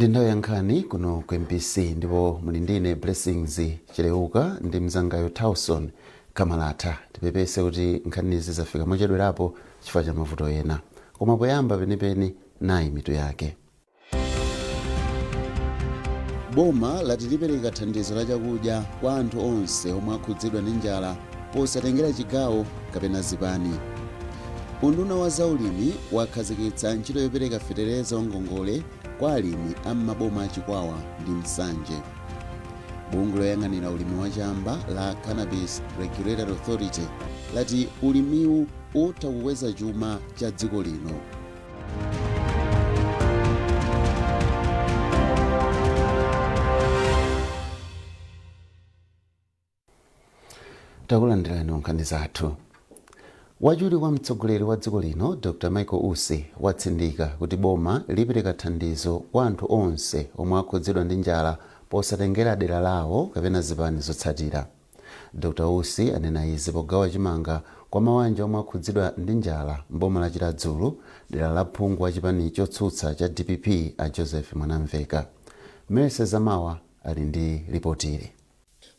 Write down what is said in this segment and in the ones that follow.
Ndi nthawi ya nkhani kuno ku MBC, ndipo muli ndine Blessings Chileuka ndi mzangayo Towson Kamalata. Tipepese kuti nkhanizi zafika mochedwerapo chifukwa cha mavuto ena, koma poyamba penipeni nayi mitu yake. Boma lati lipereka thandizo la chakudya kwa anthu onse omwe akhudzidwa ndi njala posatengera chigawo kapena zipani. Unduna wa zaulimi wakhazikitsa ntchito yopereka fetereza wangongole kwa alimi a m'maboma a Chikwawa ndi Nsanje. Bungwe loyang'anira ulimi wa chamba la Cannabis Regulatory Authority lati ulimiwu utha kukweza chuma cha dziko lino. Takulandirani nkhani zathu. Wachiwiri kwa mtsogoleri wa dziko lino Dr Michael Usi watsindika kuti boma lipereka thandizo kwa anthu onse omwe akhudzidwa ndi njala posatengera dera lawo kapena zipani zotsatira. Dr Usi anena izi pogawa chimanga kwa mawanja omwe akhudzidwa ndi njala m'boma la Chiradzulu, dera la phungu wa chipani chotsutsa cha DPP a Joseph Mwanamveka. Mercy Zamawa ali ndi lipotili.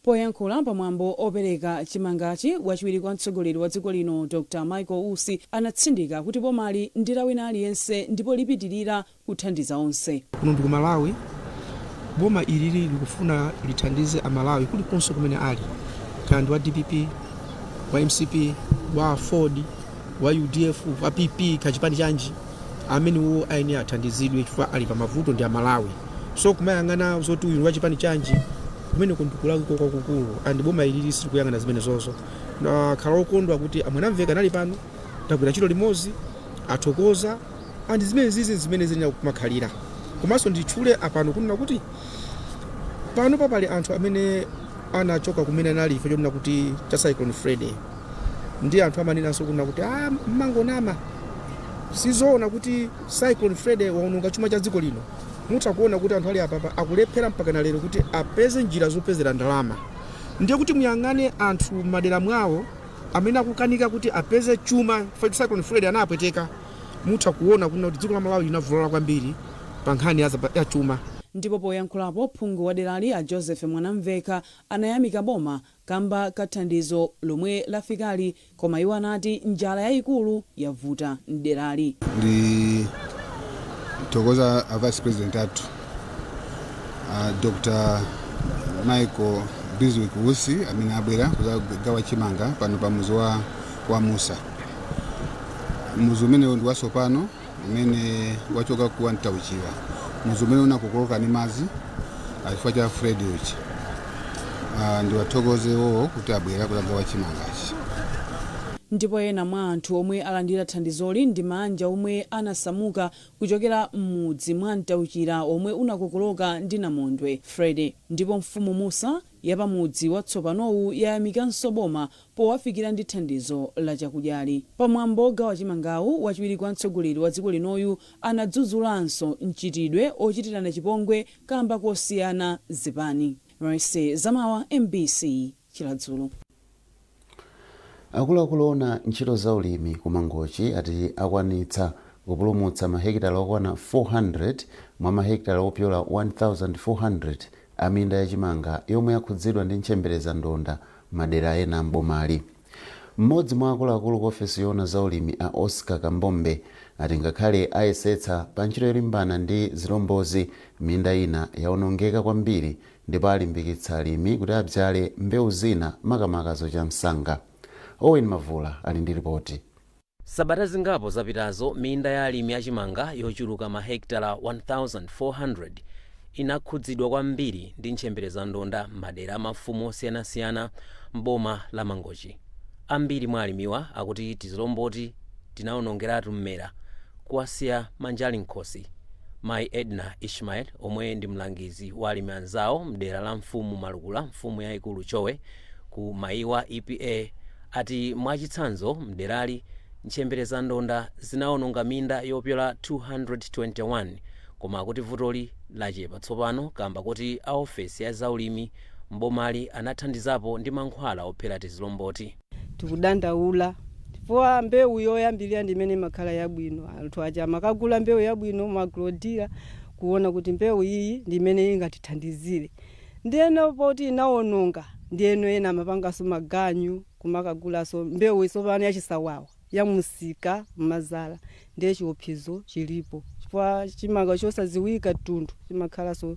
Poyankhula pamwambo opereka chimangachi, wachiwiri kwa mtsogoleri wa dziko lino Dr Michael Usi anatsindika kuti bomali ndi la wina aliyense ndipo lipitirira kuthandiza onse. Kuno ndi ku Malawi. Boma ilili likufuna lithandize Amalawi kulikonse kumene ali, kaya ndi wa DPP, wa MCP, wa AFORD, wa UDF, wa PP, kachipani chanji, amenewo ayenera athandizidwe chifukwa ali pa mavuto, ndi Amalawi. So kumayang'ana zoti uyu ndi wa chipani chanji, kumeneko ndikulakwika kwakukulu, and boma ilili silikuyang'ana zimenezozo. Nakhala okondwa kuti a Mwanamveka anali pano, tagwira ntchito limodzi, athokoza, and zimene zizi zimene zili kumakhalira. Komanso nditchule apano kunena kuti pano papali anthu amene anachoka kumene anali chifukwa chonena kuti cha Cyclone Freddy, ndi anthu amanenanso kunena kuti, "Ah, mmangonama, sizoona kuti Cyclone Freddy waononga chuma cha dziko lino." Mutha kuona kuti anthu ali apapa akulephera mpaka na lero kuti apeze njira zopezera ndalama. Ndiye kuti muyang'ane anthu m'madera mwawo amene akukanika kuti apeze chuma chifukwa Cyclone Freddy anapweteka, mutha kuona kunena kuti dziko la Malawi linavulala kwambiri pa nkhani ya chuma. Ndipo poyankhulapo, phungu wa derali a Joseph Mwanamveka anayamika boma kamba ka thandizo lomwe lafikali, koma iwo anati njala yayikulu yavuta mderali. Ndithokoza a Vice President athu, Dr Michael Bizwick Usi, amene abwera kudzagawa chimanga pano pa muzi wa Musa. Muzi umenewu ndi watsopano umene wachoka ku Ntauchira, muzi umene unakokoloka ndi madzi chifukwa cha Freddy uchi. Ndiwathokoze iwowo kuti abwera kudzagawa chimangachi. Ndipo ena mwa anthu omwe alandira thandizoli ndi maanja omwe anasamuka kuchokera m'mudzi mwa Ntauchira omwe unakokoloka ndi namondwe Freddy. Ndipo mfumu Musa yapamudzi watsopanowu yayamikanso boma powafikira ndi thandizo la chakudyali. Pamwambo ogawa chimangawu, wachiwiri kwa mtsogoleri wa dziko linoyu anadzudzulanso mchitidwe ochitirana chipongwe kamba kosiyana zipani. Mercy Zamawa, MBC, Chiradzulu. Akuluakulu oona ntchito za ulimi ku Mangochi ati akwanitsa kupulumutsa mahekitala okwana 400 mwa mahekitala opyola 1400 a minda yachimanga yomwe yakhudzidwa ndi ntchembereza ndonda madera ena m'bomali. Mmodzi mwa akuluakulu ku ofesi yoona za ulimi a Oscar Kambombe ati ngakhale ayesetsa pa ntchito yolimbana ndi zilombozi, minda ina yaonongeka kwambiri ndipo alimbikitsa alimi kuti abzale mbewu zina, makamaka zocha msanga. Owen Mavula ali ndi ripoti. Sabata zingapo zapitazo, minda ya alimi achimanga yochuluka mahekitala 1400 inakhudzidwa kwambiri ndi ntchembereza ndonda m'madera amafumu osiyanasiyana m'boma la Mangochi. Ambiri mwa alimiwa akuti tizilomboti tinawonongeratu mmera, kuwasiya manjali nkhosi. Mayi Edna Ishmael, omwe ndi mlangizi wa alimi anzawo mdera la mfumu Malukula, mfumu yayikulu Chowe ku Maiwa EPA, ati mwachitsanzo mderali ntchembereza ndonda zinawononga minda yopyola 221, koma akuti vutoli lachepa tsopano kamba kuti a ofesi ya zaulimi mbomali anathandizapo ndi mankhwala ophera tizilomboti. Tikudandaula chifukwa mbewu yoyambirira ndi imene imakhala yabwino. Anthu aja amakagula mbewu yabwino ma agro dealer. Kuona kuti mbewu iyi ndi imene ingatithandizire, ndiyeno poti inawononga, ndiyeno ena amapanganso maganyu kumakagulaso mbewu isopano yachisawawa yamusika mmazala. Ndiye chiopsezo chilipo chifukwa chimanga chosaziwika mtundu chimakhalanso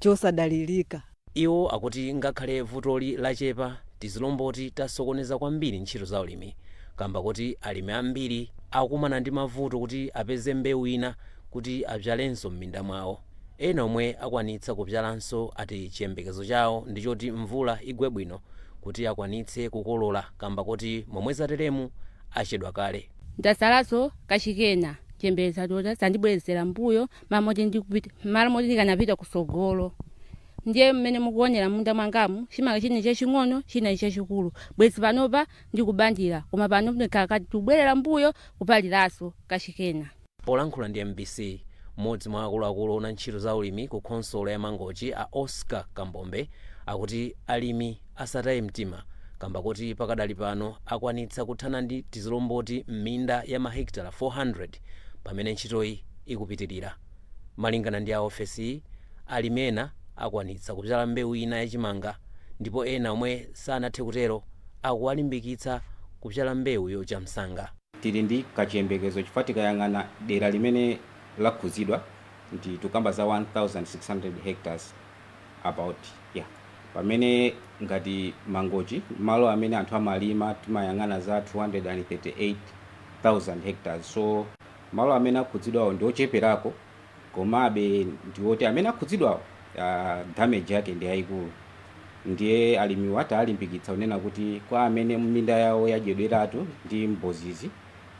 chosadalirika. Iwo akuti ngakhale vutoli lachepa, tizilomboti tasokoneza kwambiri ntchito za ulimi, kamba kuti alimi ambiri akukumana ndi mavuto kuti apeze mbewu ina kuti abzalenso m'minda mwawo. Ena omwe akwanitsa kubzalanso ati chiyembekezo chawo ndi choti mvula igwe bwino kuti akwanitse kukolola, kamba kuti momwe zateremu achedwa kale. Ndasalaso kachikena, chembeza tota sandibwezera mbuyo mamoti ndikupita malo moti ndikanapita kusogolo. Ndiye mmene mukuonera munda mwangamu, chimanga chine chaching'ono, china chachikulu. Bwezi panopa ndikubandira, koma pano ndikakati tikubwerera mbuyo kupaliraso kachikena. Polankhula ndi MBC, mmodzi mwa akuluakulu ona ntchito za ulimi ku khonsolo ya Mangochi, a Oscar Kambombe, akuti alimi asataye mtima, kamba kuti pakadali pano akwanitsa kuthana ndi tizilomboti m'minda ya mahekitala 400 pamene ntchitoyi ikupitirira. Malingana ndi a ofesi, alimi ena akwanitsa kudzala mbewu ina yachimanga, ndipo ena omwe sanathe kutero akuwalimbikitsa kudzala mbewu yocha msanga. Tili ndi kachiyembekezo chifukwa tikayang'ana dera limene lakhuzidwa ndi tukamba za 1600 hectares about, yeah, pamene ngati Mangochi, malo amene anthu amalima, timayang'ana za 238,000 hectares. So malo amene akhudzidwawo ndi ocheperako, komabe ndiwoti amene akhudzidwawo damage yake ndi yayikulu. Ndiye alimiwa talimbikitsa kunena kuti kwa amene minda yawo yadyedweratu ndi mbozizi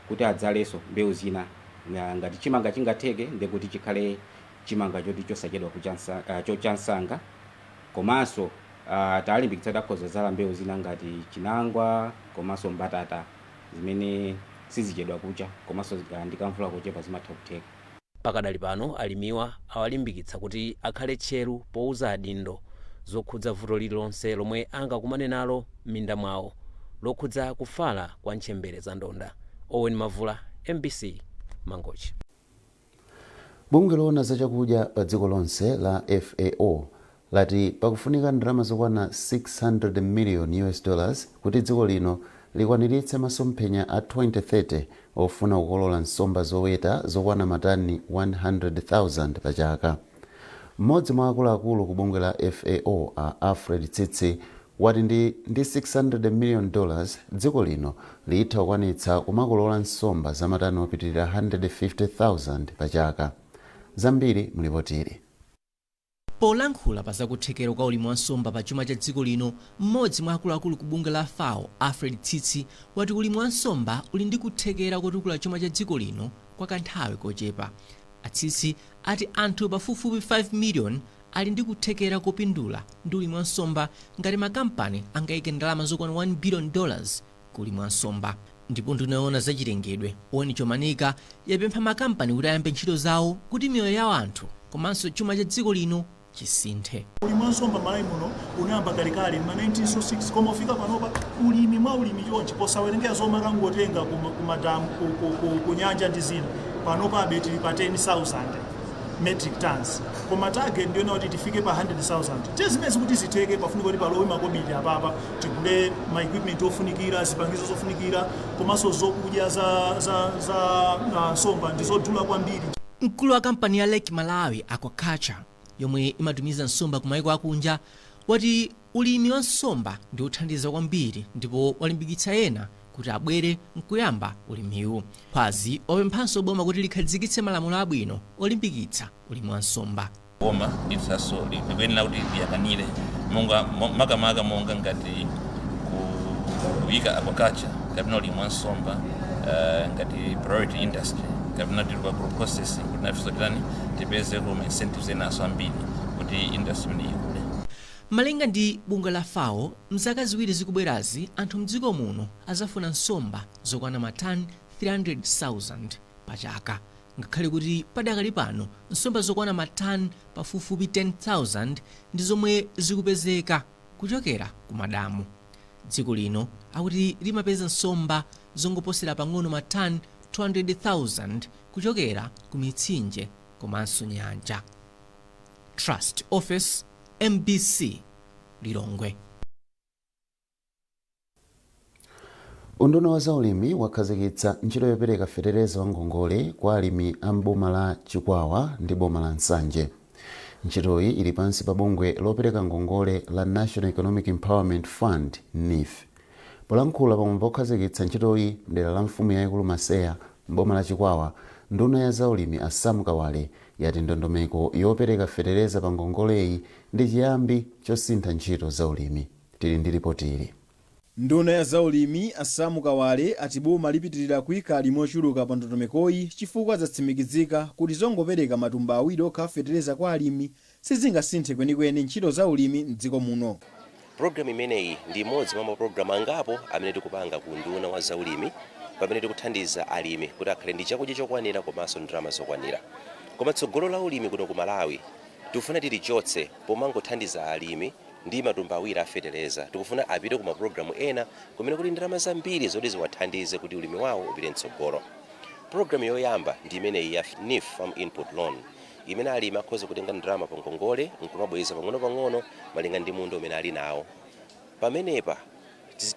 kuti adzalenso mbewu zina. Ngati chimanga chingatheke, ndekuti chikhale chimanga choti chosachedwa chocha msanga. Komanso talimbikitsa kuti akhoza kudzala mbewu zina ngati chinangwa komanso mbatata zimene sizichedwa kucha, komanso ndi kamvula kochepa zimatha kutheka. Pakadali pano alimiwa awalimbikitsa kuti akhale tcheru powuza adindo zokhudza vuto lililonse lomwe angakumane nalo m'minda mwawo lokhudza kufala kwa ntchembere za ndonda. Owen Mavula, MBC, Mangochi. Bungwe loona zachakudya pa dziko lonse la FAO lati pakufunika ndalama zokwana 600 million US dollars kuti dziko lino likwaniritse masomphenya a 2030 ofuna kukolola nsomba zoweta zokwana matani 100,000 pa chaka. Mmodzi mwa akuluakulu ku bungwe la FAO, a Alfred Tsitsi, wati ndi 600 million dollars dziko lino litha kukwanitsa kumakolola nsomba za matani opitirira 150,000 pa chaka. Zambiri mulipotili. Polankhula pa zakuthekera kwa ulimi wa nsomba pa chuma cha dziko lino, mmodzi mwa akuluakulu ku bungwe la FAO, Alfred Tsitsi, wati ulimi wa nsomba uli ndi kuthekera kotukula chuma cha dziko lino kwa kanthawi kochepa. Atsitsi ati anthu pafupifupi 5 million ali ndi kuthekera kopindula ndi ulimi wa nsomba ngati makampani angayike ndalama zokwana 1 billion dollars ku ulimi wa nsomba. Ndipo nduna yoona zachilengedwe, Owen Chomanika, yapempha makampani kuti ayambe ntchito zawo kuti miyoyo ya anthu komanso chuma cha dziko lino chisinthe. Ulimi wa nsomba Malawi muno unayamba kalekale ma 1906, koma ufika panopa ulimi mwa ulimi chonchi, posawerengera zomwe akangotenga kumadamu, ku nyanja ndi zina, panopabe tili pa 10,000 metric tons, koma target ndiyona kuti tifike pa 100,000. Te zimene zikuti zitheke, pafunika kuti palowe makobiri apapa, tigule ma equipment ofunikira, zipangizo zofunikira, komanso zokudya za nsomba ndi zodula kwambiri. Mkulu wa kampani ya Lake Malawi Aquaculture, yomwe imatumiza nsomba ku maiko akunja, wati ulimi wa nsomba ndi wothandiza kwambiri ndipo walimbikitsa ena kuti abwere nkuyamba ulimiwu. Khwazi wapemphanso boma kuti likhazikitse malamulo abwino olimbikitsa ulimi wa nsomba. Boma lithaso likuyenera kuti liyang'anire monga makamaka monga ngati kuyika aquaculture kapena ulimi wa nsomba ngati priority industry, kapena tili pa processing, kuti nafenso titani, tipezeko ma incentives enaso ambiri kuti industry imene ikule. Malinga ndi bungwe la FAO, mzaka 2 zikubwerazi anthu mdziko muno azafuna nsomba zokwana matani 300,000 pa chaka, ngakhale kuti padakali pano nsomba zokwana matani pafupifupi 10,000 ndi zomwe zikupezeka kuchokera ku madamu. Dziko lino akuti limapeza nsomba zongoposera pang'ono matani 200,000 kuchokera ku mitsinje. Komanso nyanja. Trust Office, MBC, Lilongwe. Unduna wa zaulimi wakhazikitsa ntchito yopereka fetereza wa ngongole kwa alimi a m'boma la Chikwawa ndi boma la Nsanje. Ntchitoyi ili pansi pa bungwe lopereka ngongole la National Economic Empowerment Fund, NEEF. Polankhula pamwambo okhazikitsa ntchitoyi mdera la mfumu yayikulu Maseya m'boma la Chikwawa, nduna ya zaulimi a Sam Kawale yati ndondomeko yopereka fetereza pa ngongoleyi ndi chiyambi chosintha ntchito zaulimi. Tili ndi ripoti ili. Nduna ya zaulimi a Sam Kawale ati boma lipitirira kuyika alimi ochuluka pa ndondomekoyi chifukwa zatsimikizika kuti zongopereka matumba awiri okha fetereza kwa alimi sizingasinthe kwenikweni ntchito za ulimi mdziko muno. Pulogalamu imeneyi ndi imodzi mwa mapulogalamu angapo amene tikupanga ku unduna wa zaulimi, pamene tikuthandiza alimi kuti akhale ndi chakudya chokwanira komanso ndalama zokwanira. Koma tsogolo la ulimi kuno ku Malawi tikufuna tilichotse pomangothandiza alimi ndi matumba awiri a fetereza. Tikufuna apite ku mapulogalamu ena kumene kuli ndalama zambiri zoti ziwathandize kuti ulimi wawo upite mtsogolo. Pulogalamu yoyamba ndi imeneyi ya NEEF Farm Input Loan, imene alimi akhoza kutenga ndalama pa ngongole nkumabweza pang'ono-pang'ono malinga ndi munda umene ali nawo. Pamenepa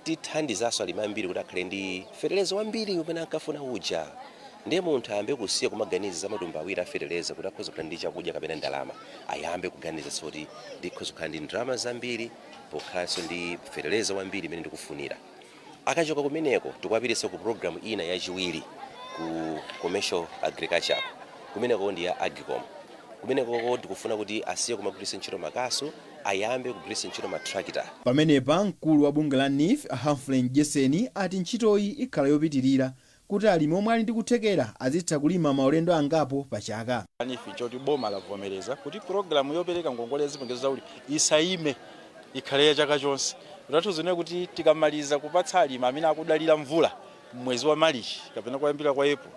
tithandizanso alimi ambiri kuti akhale ndi fetereza wambiri umene ankafuna uja. Ndiye munthu ayambe kusiya kumaganiza za matumba awiri a fetereza kuti akhoza kukhala ndi chakudya kapena ndalama, ayambe kuganiza kuti ndikhoza kukhala ndi ndalama zambiri pokhalanso ndi fetereza wambiri imene ndikufunira. Akachoka kumeneko tikuwapititsa ku pulogalamu ina yachiwiri ku commercial agriculture, kumeneko ndi ya AGCOM. Kumenekoko tikufuna kuti asiye kumagwiritsa ntchito makasu, ayambe kugwiritsa ntchito matrakita. Pamenepa mkulu wa bungwe la NEEF Humphrey Mdyeseni ati ntchitoyi ikhala yopitirira kuti alimi omwe ali ndi kuthekera azitha kulima maulendo angapo pa chaka. NEEF choti boma lavomereza kuti pulogalamu yopereka ngongole ya zipangizo za ulimi isayime, ikhale ya chaka chonse. Kutanthauza kuti tikamaliza kupatsa alimi amene akudalira mvula mwezi wa Marichi kapena kuyambira kwa April,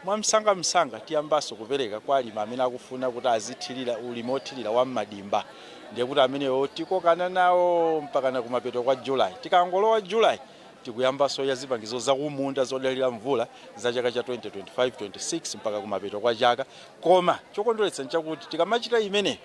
mwamsangamsanga tiyambanso kupereka kwa alimi amene akufuna kuti azithirira ulimi othirira wa m'madimba. Ndiye kuti amenewo tikokana nawo mpakana kumapeto kwa Julayi. Tikangolowa Julayi tikuyambanso ya zipangizo zakumunda zodalira mvula za chaka cha 2025-26 mpaka kumapeto kwa chaka. Koma chokondweretsa nchakuti tikamachita imene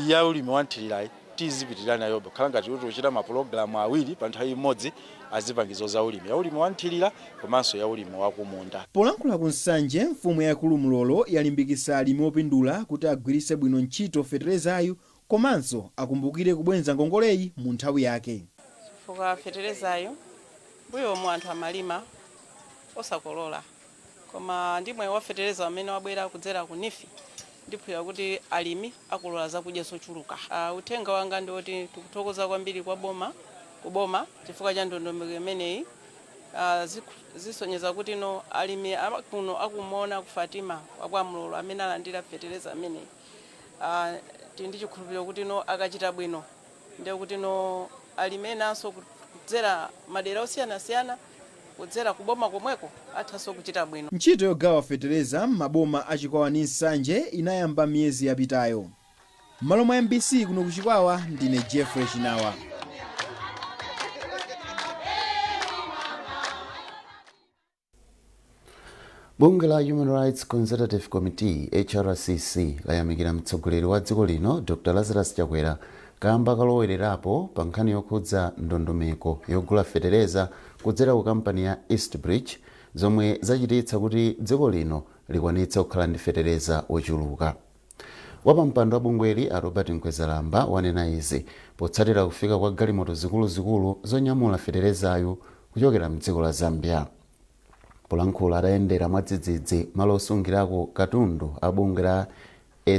ya ulimi wa nthirirayi tizipitirira nayobe, kukhala ngati kuti tikuchita mapulogalamu awiri pa nthawi imodzi azipangizo za ulimi, ya ulimi wa nthirira komanso ya ulimi wakumunda. Polankhula ku Nsanje, mfumu yaikulu Mlolo yalimbikitsa alimi opindula kuti agwiritse bwino ntchito feterezayu komanso akumbukire kubwenza ngongoleyi mu nthawi yake. Chifukwa feterezayo mbuyomu anthu amalima osakolola, koma ndi mwayi wa fetereza amene wabwera kudzera ku NEEF ndiphwira kuti alimi akolola zakudya zochuluka. Uthenga wanga ndi woti tikuthokoza kwambiri kwa boma, kuboma, chifukwa cha ndondomeko imeneyi. Zisonyeza kuti no alimi kuno akumona ku Fatima kwa Mlolo amene alandira fetereza ameneyi, tili ndi chikhulupiriro kuti no akachita bwino, ndiye kuti no alimi enanso kudzera madera osiyanasiyana, kudzera kuboma komweko, athanso kuchita bwino. Ntchito yogawa fetereza m'maboma a Chikwawa ndi Nsanje inayamba miyezi yapitayo. M'malo mwa MBC kuno ku Chikwawa, ndine Jeffrey Chinawa. Bungwe la Human Rights Consultative Committee, HRCC, layamikira mtsogoleri wa dziko lino Dr Lazarus Chakwera kamba kalowererapo pa nkhani yokhudza ndondomeko yogula fetereza kudzera ku kampani ya Eastbridge, zomwe zachititsa kuti dziko lino likwanitse kukhala ndi fetereza wochuluka. Wapampando wa bungweli a Robert Mkwezalamba wanena izi potsatira kufika kwa galimoto zikuluzikulu zonyamula feterezayu kuchokera mdziko la Zambia. Polankhula atayendera mwadzidzidzi malo osungirako katundu a bungwe la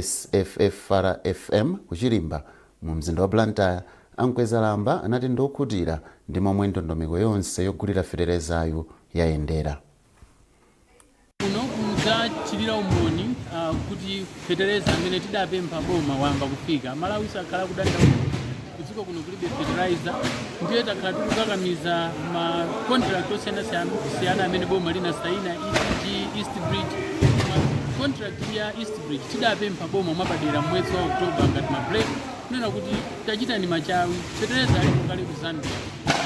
SFFRFM ku Chirimba mu mzinda wa Blantyre, a Mkwezalamba anati ndiokhutira ndi momwe ndondomeko yonse yogulira feterezayu yayendera. Kuno kudzachitira umboni kuti fetereza amene tidapempha boma wayamba kufika. Malawi sakhala kudandaula kudziko kuno kulibe fertilizer, ndiye takhala tikukakamiza ma contract osiyanasiyana amene boma linasaina, ECG, East Bridge. Ma contract ya East Bridge tidapempha boma mwapadera mwezi wa October ngati ma break. Kunena kuti tachitani machawi, fetereza alipo kale ku Zambia,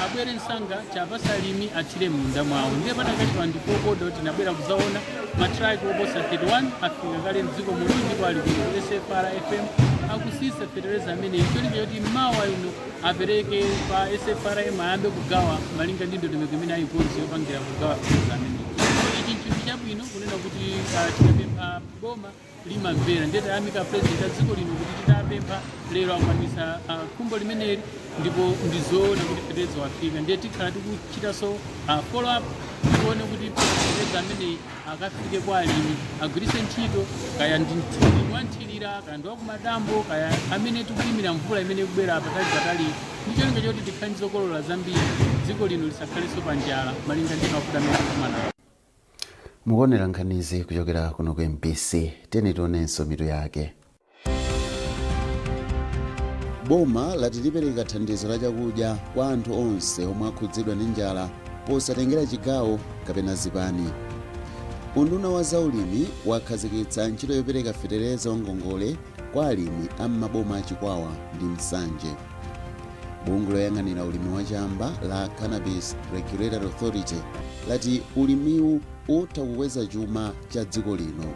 abwere msanga tiwapatse alimi athire munda mwawo. Ndiye padakali pano ndife okondwa kuti tinabwera kuzaona matraki oposa 31 afika kale mdziko muno ndipo ali kuno ku SFRFM akusisa fetereza ameneyi, cholinga choti mawa ino apereke pa SFRM ayambe kugawa malinga ndi ndondomeko imene ayikonza yopangira kugawa fetereza ameneyi. So ichi nchinthu chabwino kunena kuti tikapempha boma limamvera. Ndiye tayamika president a dziko lino kuti titapempha lero akwanitsa khumbo limeneli, ndipo ndizoona kuti fetereza wafika. Ndiye tikhala tikuchitanso follow up, tione kuti fetereza ameneyi akafike kwa alimi agwiritse ntchito, kaya ndi mlimi wanthirira, kaya ndi wakumadambo, kaya amene tikulimira mvula imene ikubwera patali patali, ndi cholinga choti tikhale ndi zokolola zambiri, dziko lino lisakhalenso pa njala malinga ndi mavuto amene tikukumana nawo. Mukuonera nkhanizi kuchokera kuno ku MBC. Tiyeni tionenso mitu yake. Boma lati lipereka thandizo la chakudya kwa anthu onse omwe akhudzidwa ndi njala posatengera chigawo kapena zipani. Unduna wa zaulimi wakhazikitsa ntchito yopereka fetereza wa ngongole kwa alimi a m'maboma a Chikwawa ndi Nsanje. Bungwe loyang'anira ulimi wa chamba la Cannabis Regulatory Authority lati ulimiwu utha kukweza chuma cha dziko lino.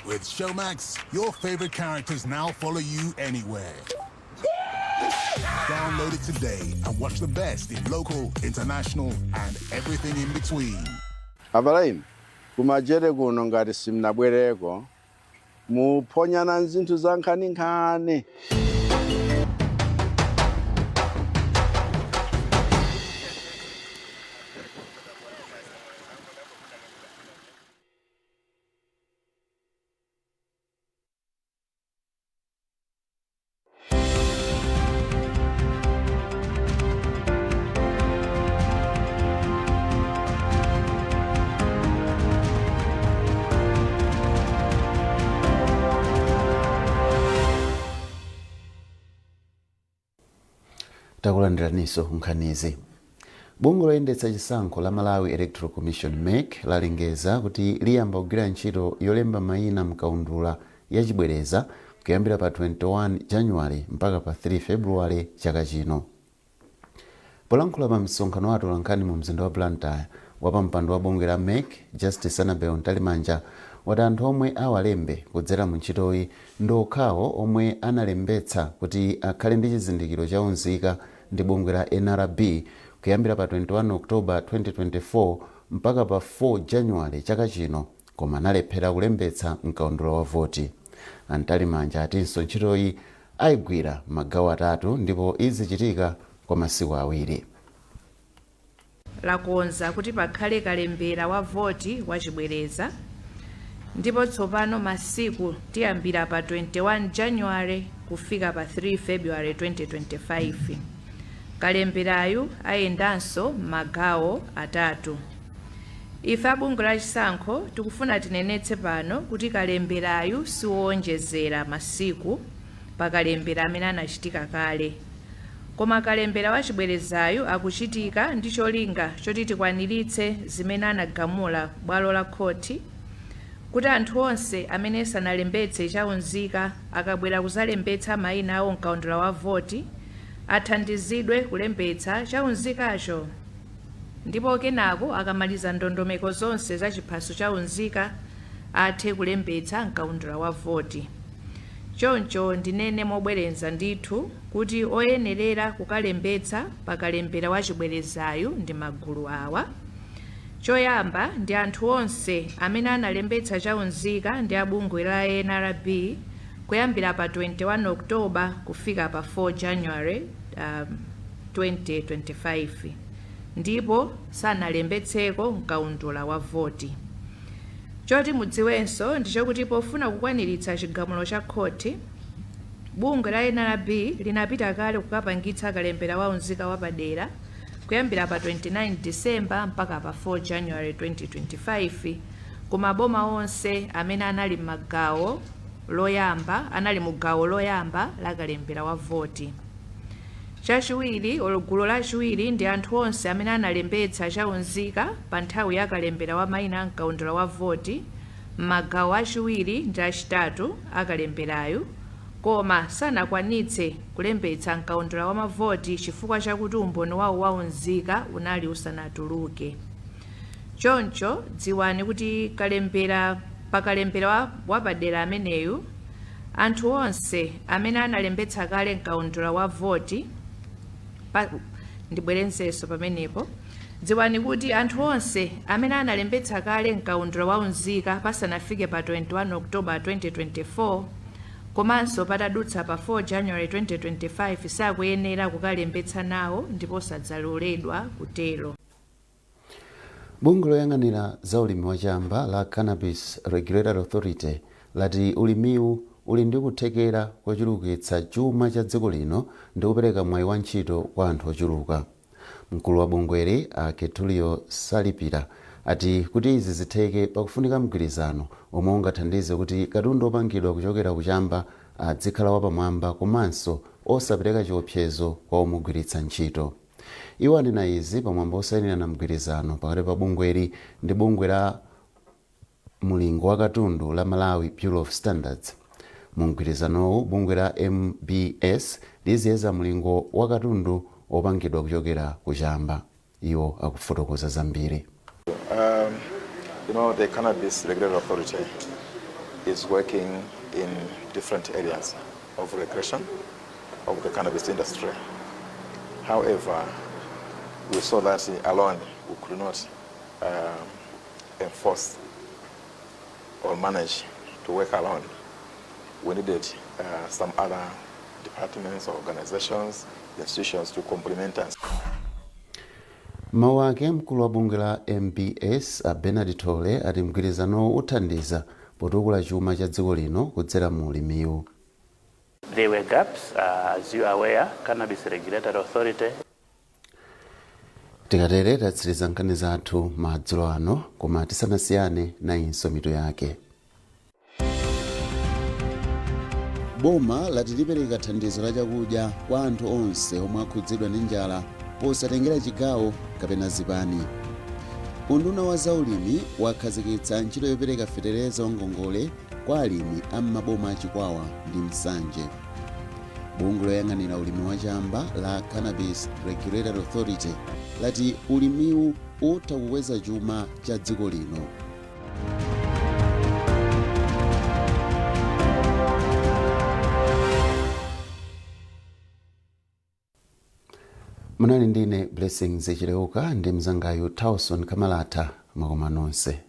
With Showmax, your favorite characters now follow you anywhere. Download it today and watch the best in local, international, and everything in between. Avalaini kumajere kuno ngati simnabwereko muphonyana nzinthu za nkhaninkhani. Takulandiraninso nkhanizi. Bungwe loyendetsa chisankho la Malawi Electoral Commission, MEC, lalengeza kuti liyamba kugwira ntchito yolemba mayina mkaundula yachibwereza kuyambira pa 21 January mpaka pa 3 February chaka chino. Polankhula pa msonkhano wa atolankhani mu mzinda wa Blantyre, wapampando wa bungwe la MEC, Justice Annabel Mtalimanja, wati anthu omwe awalembe kudzera mu ntchitoyi ndi okhawo omwe analembetsa kuti akhale ndi chizindikiro cha unzika ndi bungwe la NRB kuyambira pa 21 October 2024 mpaka pa 4 January chaka chino koma analephera kulembetsa mkaundula wa voti. A Mtalimanja atinso ntchitoyi ayigwira m'magawo atatu ndipo izichitika kwa masiku awiri. Lakonza kuti pakhale kalembera wa voti wachibwereza ndipo tsopano masiku tiyambira pa 21 January kufika pa 3 February 2025. Kalemberayu ayendanso m'magawo atatu. Ife a bungwe la chisankho tikufuna tinenetse pano kuti kalemberayu siwoonjezera masiku pa kalembera amene anachitika kale. Koma kalembera wachibwerezayu akuchitika ndi cholinga choti tikwaniritse zimene anagamula bwalo la khothi kuti anthu onse amene sanalembetse cha unzika akabwera kuzalembetsa maina awo mkaundula wa voti athandizidwe kulembetsa cha unzikacho ndipo kenako akamaliza ndondomeko zonse za chiphaso cha unzika athe kulembetsa mkaundula wa voti. Choncho ndinene mobwerenza ndithu kuti oyenerera kukalembetsa pa kalembera wachibwerezayu ndi magulu awa, Choyamba ndi anthu onse amene analembetsa cha unzika ndi a bungwe la NRB kuyambira pa 21 October kufika pa 4 January 2025 ndipo sanalembetseko mkaundula wa voti. Choti mudziwenso ndi chokuti pofuna kukwaniritsa chigamulo cha khothi, bungwe la NRB linapita kale kukapangitsa kalembera wa unzika wapadera kuyambira pa 29 December mpaka pa 4 January 2025 ku maboma onse amene anali m'magawo loyamba, anali mu gawo loyamba la kalembera wa voti. Chachiwiri, gulu lachiwiri ndi anthu onse amene analembetsa chaunzika pa nthawi ya kalembera wa mayina a mkaundula wa voti m'magawo achiwiri ndi achitatu akalemberayu, koma sanakwanitse kulembetsa mkaundula wa mavoti chifukwa chakuti umboni wawo waunzika unali usanatuluke. Choncho dziwani kuti kalembera pakalembera wapadera ameneyu, anthu onse amene analembetsa kale mkaundula wa voti pa, ndibwerenzenso pamenepo. Dziwani kuti anthu onse amene analembetsa kale mkaundula wa unzika pasanafike pa 21 October 2024 komanso patadutsa pa 4 January 2025 sakuyenera kukalembetsa nawo ndipo sadzaloledwa kutero. Bungwe loyang'anira za ulimi wachamba la Cannabis Regulatory Authority lati ulimiwu uli ndi kuthekera kochulukitsa chuma cha dziko lino ndi kupereka mwayi wa ntchito kwa anthu ochuluka. Mkulu wa bungweli, a Ketulio Salipira, ati kuti izi zitheke pakufunika mgwirizano omwe ungathandize kuti katundu opangidwa kuchokera kuchamba adzikhala wapamwamba komanso osapereka chiopsezo kwa omugwiritsa ntchito. Iwo anena izi pamwambo osayinirana mgwirizano pakati pa bungweli ndi bungwe la mulingo wa katundu la Malawi Bureau of Standards. Mu mgwirizanowu, bungwe la MBS liziyeza mulingo wa katundu opangidwa kuchokera kuchamba. Iwo akufotokoza zambiri. The Cannabis Regulatory Authority is working in different areas of regulation of the cannabis industry. However, we saw that alone we could not enforce or manage to work alone. We needed some other departments, organizations, institutions to complement us. Mawu ake, mkulu wa bungwe la MBS a Bernard Thole ati mgwirizanowu uthandiza potukula chuma cha dziko lino kudzera mu ulimiwu. There were gaps, as you are aware, Cannabis Regulatory Authority Tikatere tatsiriza nkhani zathu madzulo ano, koma tisanasiyane, nayinso mitu yake. Boma lati lipereka thandizo la chakudya kwa anthu onse omwe akhudzidwa ndi njala posatengera chigawo kapena zipani. Unduna wa zaulimi wakhazikitsa ntchito yopereka fetereza wangongole kwa alimi a m'maboma a Chikwawa ndi Nsanje. Bungwe loyang'anira ulimi wachamba la Cannabis Regulatory Authority lati ulimiwu utha kukweza chuma cha dziko lino. Munali ndine Blessings Chileuka ndi mzangayu Towson Kamalata. Mwakoma nonse.